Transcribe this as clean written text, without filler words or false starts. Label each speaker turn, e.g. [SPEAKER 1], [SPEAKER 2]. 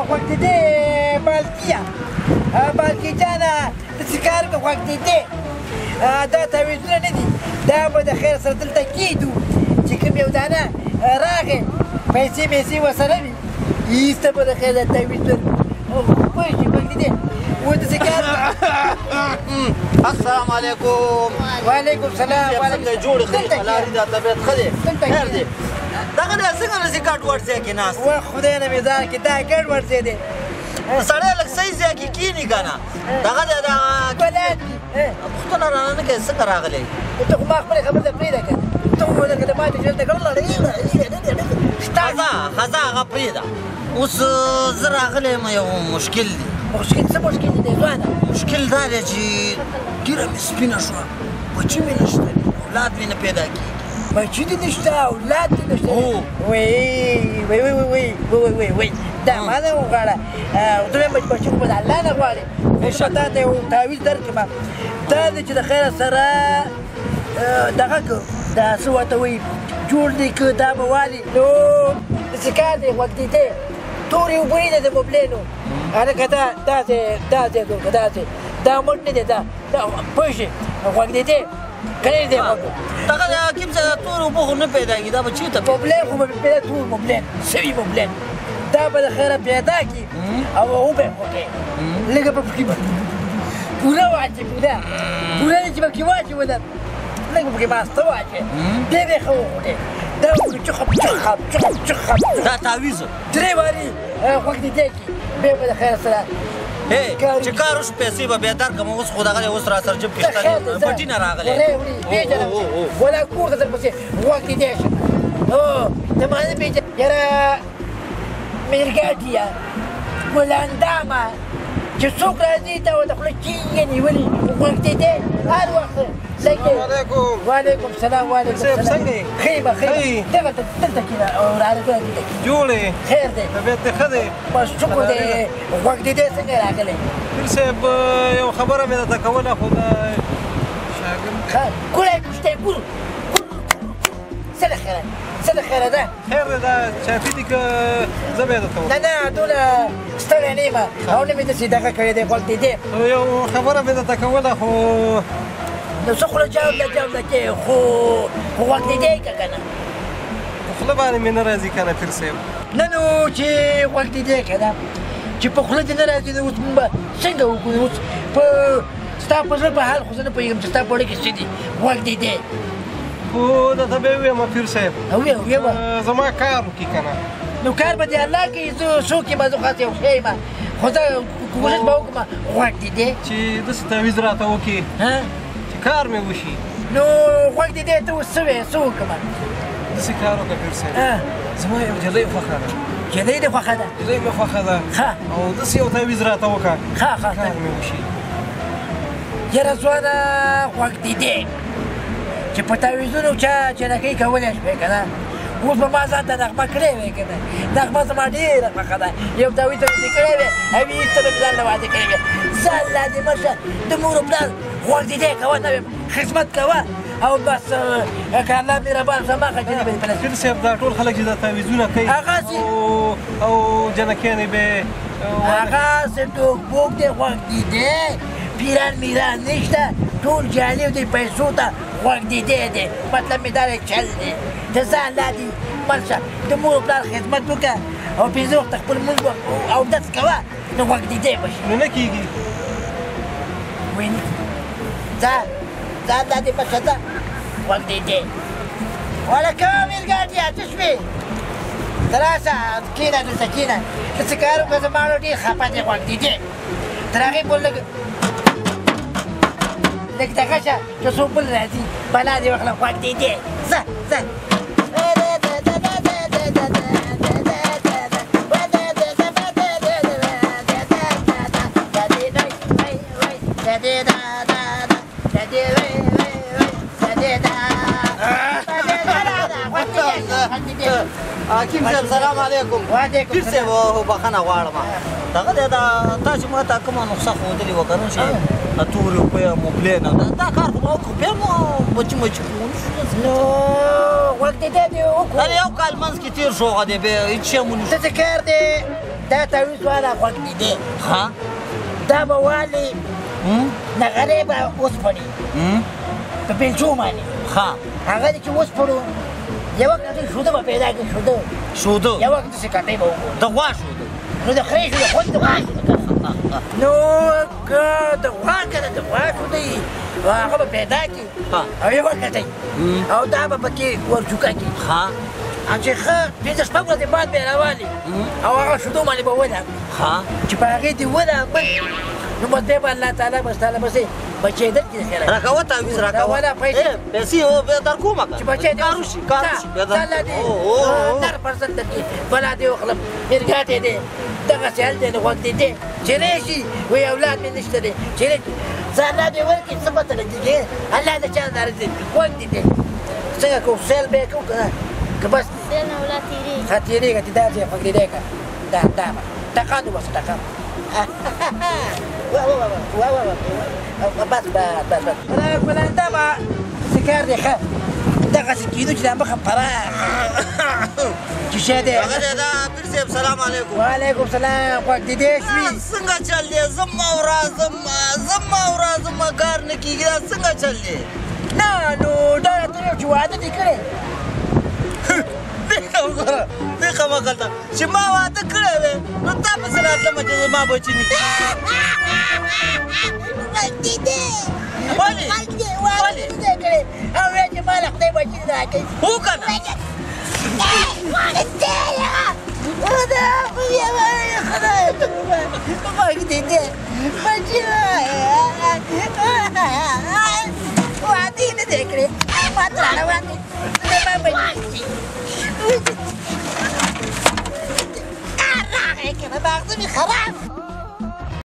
[SPEAKER 1] غوږ دې دی بالکیه، بالکي جانه ته څه کار وکړه. غوږ دې دی، دا تعویذونه نه دي، دا به د خیر سره دلته کېږدو چې کوم یو دانه راغی پیسې میسې ورسره وي، ایسته به د خیر دا تعویذ پوه شي. غوږ دې دی اوس داسې کار.
[SPEAKER 2] السلام علیکم.
[SPEAKER 1] وعلیکم سلام.
[SPEAKER 2] څنګه جوړ ښه لارې دا طبیعت ښه دی؟ خیر دی. دغه دی څنګه داسې ګډ وډ ځای کې ناست؟
[SPEAKER 1] وه خدای نه مې ځان کې دا ګډ وډ ځای دی.
[SPEAKER 2] سړی لږ صحیح ځای کې کښېني که نه. دغه دی دا
[SPEAKER 1] ګلان دي.
[SPEAKER 2] پوښتنه رانه نه کوې څنګه راغلی؟
[SPEAKER 1] ته خو ما خپلې خبرې ته پرېږده که نه، ته خو لکه د ما چې دلته کړل.
[SPEAKER 2] خزا هغه پرېږده. اوس زه راغلی یم، یو مشکل دی.
[SPEAKER 1] مشکل څه مشکل دی ځوانه؟
[SPEAKER 2] مشکل دا دی چې ږیره مې سپینه شوه، بچي مې نشته، اولاد مې نه پیدا کېږي.
[SPEAKER 1] بچي دې نشته، اولاد دې نشته؟ وی وی وی وی وی وی وی دا ما نه وغواړه. ته وایم بچي خو به د الله نه غواړې. زه به تا ته یو تعویذ درکړم، دا دی چې د خیره سره دغه که دا څه ورته وایي جوړ دی که دا به والي. نو داسې کار دی، غوږ دې دی تورې اوبه یې د مبلینو هلکه دا داسې داسې که داسې دا مټ نه دی، دا پوه شې. غوږ دې دی که نه دی غوږ؟
[SPEAKER 2] دغه د حکیم صاحب تورې اوبه خو نه پیدا کېږي، دا به چېرته؟
[SPEAKER 1] مبلین خو به پیدا، تور مبلین سوي مبلین دا به د خیره پیدا کړي او وبه یې خوټې لږه به پکې پوره واچي، پوره پوره دې چې پکې واچوله لږ به پکې ماسته واچې، بیا به یې ښه وخوټې. دا به چخپ چخپ چخپ چخپ
[SPEAKER 2] دا تعویذ
[SPEAKER 1] درې واري غوږ دې دی کړي، بیا به د خیره سره
[SPEAKER 2] چې کار وشو پیسې به بیا درکړم. اوس خو دغه دی اوس را سره جیب کې شته دی، بټي نه راغلی.
[SPEAKER 1] ولا کور ته درپسې غوږ دې دی شم. ته ما نه پېژنې یاره میرګاټیه ګل اندامه، چې څوک راځي ته ورته خوله چینګه نیولي غوږ دې دی هر وخت لګې. وعلیکم سلام. وعلیکم سلام.
[SPEAKER 3] څنګه یې؟
[SPEAKER 1] ښه یم، ښه یم. دغلته دلته کښېنه وراره، دلته کښېنه.
[SPEAKER 3] جوړ یې؟
[SPEAKER 1] خیر دی،
[SPEAKER 3] طبیعت دې ښه دی؟
[SPEAKER 1] بس شکر دی. غوږ دې دی څنګه راغلی؟
[SPEAKER 3] پیر صاحب یو خبره مې درته کوله خو دا شاګرد
[SPEAKER 1] ښه ګوړی کوشتی ګور څه له خیره، څه له خیره ده؟
[SPEAKER 3] خیر دی. دا چاپي دي که زه به یې درته
[SPEAKER 1] نه نه دومره ستړی نه یم او نه مې داسې دغه کړی دی. غوږ دې دی
[SPEAKER 3] یو خبره مې درته کوله خو
[SPEAKER 1] نو څه خوله جاوله جاوله کې خو غوږ دې دی که نه؟
[SPEAKER 3] په خوله باندې مې نه راځي که نه پیر صاحب.
[SPEAKER 1] نه نو چې غوږ دې دی که نه چې په خوله دې نه راځي نو اوس مونږ به څنګه وکړو؟ اوس په ستا په زړه په حال خو زه نه پوهېږم چې ستا په زړه کې څه دي. غوږ دې دی
[SPEAKER 3] خو درته به ووایم پیر صاحب.
[SPEAKER 1] ووایه.
[SPEAKER 3] زما کار وکړي که نه.
[SPEAKER 1] نو کار به دې الله کوي، زه څوک یم؟ زه خو هسې یو ښه یم، خو زه کوشش به وکړم. غوږ دې دی
[SPEAKER 3] چې داسې تعویذ راته وکړي چې کار مې وشي.
[SPEAKER 1] نو غوږ دې دی ته اوس څه وایې څه وکړم؟
[SPEAKER 3] داسې کار وکړه پیر صاحب، زما یو جلۍ خوښه ده.
[SPEAKER 1] جلۍ دې خوښه ده؟
[SPEAKER 3] جلۍ مې خوښه ده او داسې یو تعویذ راته وکړه
[SPEAKER 1] ښه ښه
[SPEAKER 3] کار مې وشي.
[SPEAKER 1] یاره ځوانه غوږ دې دی چې په تعویذونو چا جنکۍ کولی شوې که نه؟ اوس به ما ځان ته نغمه کړې وی که نه؟ نغمه زما ډېره خوښه ده، یو تعویذ ته مې کړی وی او ایسته به مې ځان له واده کړی وی. ځه الله دې مه شه، د مور و پلار غوږ دې دی کوه، نه خدمت کوه او بس. که الله مهربان زما خجلي به دې په نصیب.
[SPEAKER 3] پیر صاحب دا ټول خلک چې دا تعویذونه کوي
[SPEAKER 1] هغسې
[SPEAKER 3] او جنکیانې به
[SPEAKER 1] هغسې ټوک بوک دی. غوږ دې دی پیران میران نشته، ټول جعلي دی، پیسو ته غوږ دې دی دی. مطلب مې دا دی چل دی، ته ځان لا دې مړ شه، د مور و پلار خدمت وکړه او پنځه وخته خپل لمونځ او اودس کوه نو غوږ دې دی به شي.
[SPEAKER 3] نو نه کېږي.
[SPEAKER 1] وایي نه ځه ځان لا دې مه شه، ځه غوږ دې دی. ولکه میرګاټیه څه شوې؟ ته راشه کښېنه دلته کښېنه، ته څه کار وکړه، زما ډېر خفه دی. غوږ دې دی تر هغې پورې لږ لږ دغه شه چې څوک بل راځي، بلا دې وخله. غوږ دې دی ځه ځه.
[SPEAKER 2] حکیم صاحب سلام علیکم.
[SPEAKER 1] وعلیکم
[SPEAKER 2] پیر صاحب بخښنه غواړم، دغه دی دا تاسو ما ته کومه نسخه ښودلې وه که نه چې تورې اوبه مبلې نه، دا کار خو ما وکړو، بیا مو بچي مچي خو ونه شو.
[SPEAKER 1] نو غوږ دې دی دې وکړو.
[SPEAKER 2] یو کال منځ کې تېر شو، هغه دی بیا هېڅ شی مو نه
[SPEAKER 1] څه کار دی؟ دا تعویذ والا غوږ دې دی.
[SPEAKER 2] ها
[SPEAKER 1] دا به والي نغرې به وسپړي په پېلچو باندې.
[SPEAKER 2] ها
[SPEAKER 1] هغه دې چې وسپړو یوه کټۍ شوده به پیدا کړي. شوده
[SPEAKER 2] شوده
[SPEAKER 1] یوه داسې کټۍ به وګورو.
[SPEAKER 2] د غوا شوده؟
[SPEAKER 1] نو د خرې شوده خوند د غوا شوده که نو که د غوا که نه د غوا شوده وي هغه به پیدا کړي او یوه کټۍ او دا به پکې ورچوکه کړي.
[SPEAKER 2] ها
[SPEAKER 1] او چې ښه پنځه شپږ ورځې بعد به یې راوالي او هغه شودو باندې به ولامي.
[SPEAKER 2] ها
[SPEAKER 1] چې په هغې دې ولامل نو بس بیا به الله تعالی به ستا له بسې بچی درکړي خیره.
[SPEAKER 2] راکوه تعویذ راکوه.
[SPEAKER 1] راوله پیسې.
[SPEAKER 2] پیسې بیا در کومه که
[SPEAKER 1] چې بچی دې
[SPEAKER 2] کار وشي کار وشي بیا در
[SPEAKER 1] الله دې نر فرزند درکړي بلا دې وخلم میرګاټی دی دغسې هل دی نو غوږ دې دی چې راشي وایي اولاد مې نشته دی چې راشي څه الله دې ورکړي څه پته لګېږي الله د چا نه راضي غوږ دې دی څنګه کوو سیل به یې کوو که نه که بس
[SPEAKER 4] سیل نه ولا تېرېږي.
[SPEAKER 1] ښه تېرېږه چې داسې غوږ دې دی که دا دا به ټقان وباسه ټقان. وا وا وا وا وا بس بس بس بس ګلندمه څه کار دی ښه دغسې کېدو چې دا مخه پراخه چې شه دی.
[SPEAKER 2] هغه دی دا پیر صاحب سلام علیکم.
[SPEAKER 1] وعلیکم سلام. غوږ دې دی شوي؟
[SPEAKER 2] څنګه چل دی؟ ځم او راځم ځم او راځم کار نه کېږي دا څنګه چل دی؟
[SPEAKER 1] نه نو دا راته ویل چې واده دې کړی.
[SPEAKER 2] دې وګوره دې خمه ته چې ما واده کړی وی نو تا پسې راتلم چې زما بچي نه کېږي. ولې؟
[SPEAKER 1] واده دې کړی او ویل چې ما له خدای بچي نه راکوي.
[SPEAKER 2] هو که نه؟
[SPEAKER 1] واده یې نه دی کړی ما ته راروان دی زما بچي راغی که نه ماغزه مې خراب.